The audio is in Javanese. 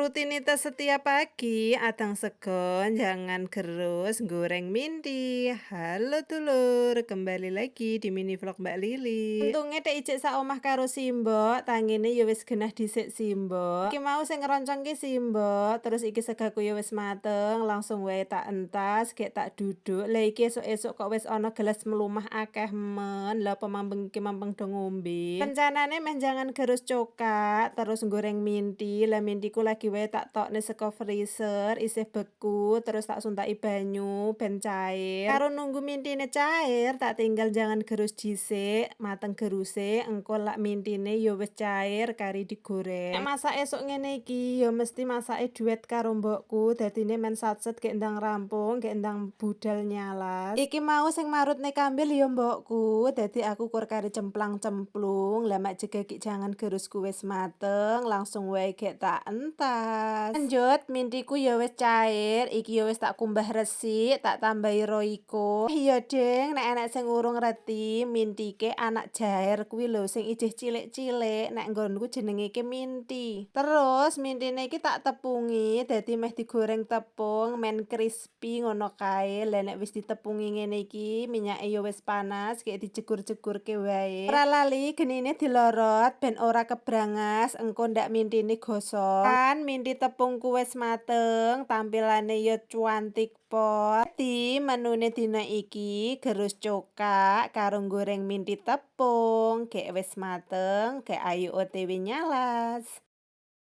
Rutinitas setiap pagi, adang sego, jangan gerus, goreng minti. Halo dulur, kembali lagi di mini vlog Mbak Lili. Untungnya tek ijek sak omah karo Simbok, tangine ya wis genah dhisik Simbok. Iki mau sing ngeroncong ki Simbok, terus iki segaku ya wis mateng, langsung wae tak entas, gek tak duduk. Lah, iki esuk-esuk kok wis ana gelas melumah akeh men. Lah, apa mampeng iki mampeng do ngombe. Rencanane meh jangan gerus cokak, terus goreng minti. Lah, mintiku lagi wae tak tokne saka freezer, isih beku, terus tak suntaki banyu ben cair. Karo nunggu mintine cair, tak tinggal jangan gerus dhisik, mateng geruse, engko lak mintine ya wis cair, kari digoreng. Nek masak esuk ngene iki ya mesti masake duet karo mbokku, dadine men satset gek ndang rampung, gek ndang budal nyalas. Iki mau sing marutne kambil ya mbokku, dadi aku kur kari cemplang-cemplung. Lah, mak jega ki jangan gerusku wis mateng, langsung wae gek tak entas. Lanjut, mintiku ya wis cair, iki ya wis tak kumbah resik, tak tambahi Royco. Iya deng, nek enek sing urung ngerti, mintike anak jaher kuwi lho sing ijih cilik-cilik, nek nggonku jenenge ki minti. Terus mintine iki tak tepungi, dadi meh digoreng tepung men crispy ngono kae. Lah, nek wis ditepungi ngene iki, minyake ya wis panas, kayak dijegur-jegurke wae. Ora lali genine dilorot ben ora kebrangas, engko ndak mintine gosong. Kan minti tepungku wis mateng, tampilane ya cuantik pol. Dadi menune dina iki gerus cokak karo goreng minti tepung. Gek wis mateng, gek ayo OTW nyalas.